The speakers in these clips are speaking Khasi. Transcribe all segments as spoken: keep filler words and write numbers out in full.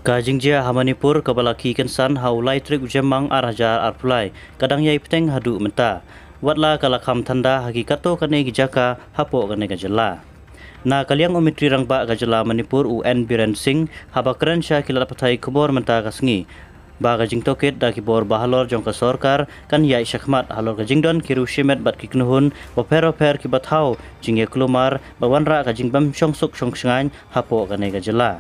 Ka jingjia ha Manipur kaba la kynsan ha u lai tarik u Jymmang ar hajar arphew lai ka dang ïai bteng haduh mynta. Watla ka la kham thanda ha ki katto katne ki jaka hapoh kane ka jylla. Na ka liang u Myntri Rangbah ka jylla Manipur u N Biren Singh haba kren sha ki lad pathai khubor mynta ka sngi ba ka jingtohkit da ki bor ba halor jong ka sorkar kan ïaid shakhmat halor ka jingdon ki riew shimet bad ki kynhun bapher bapher kiba thaw jingïakulmar bad wanrah ka jingbym shong suk shong shngaiñ hapoh kane ka jylla.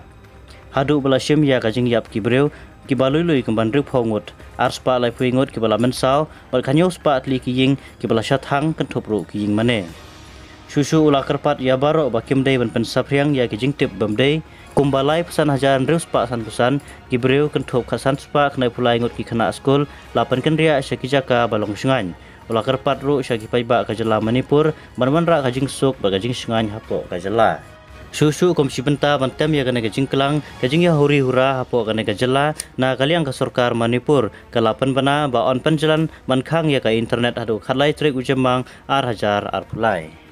Haduh ba la shim ïa ka jingïap ki briew kiba lui lui kumban hynriewphew ngut, arspah laiphew ngut kiba la mynsaw bad ka hynñiewspah tylli ki ïing kiba la shah thang, kynthup ruh ki ïing mane. Shuh shuh u la kyrpad ïa baroh ba kim dei ban pynsaphriang ïa ki jingtip bym dei, kumba laiphew san hajar hynriewspah sanphew san ki briew, kynthup khatsanspah khyndaiphew lai ngut ki khynnah skul la pynkynriah sha ki jaka ba long shngaiñ. U la kyrpad ruh sha ki paidbah ka jylla Manipur ban wanrah ka jingsuk bad ka jingshngaiñ hapoh ka jylla. Shuh shuh kum shi bynta ban tem ïa kane ka jingklang, ka jingïahuri hura hapoh kane ka jylla, na ka liang ka sorkar Manipur ka la pynbna ba yn pynjlan ban khang ïa ka internet haduh khatlai tarik u Jymmang ar hajar arphew lai.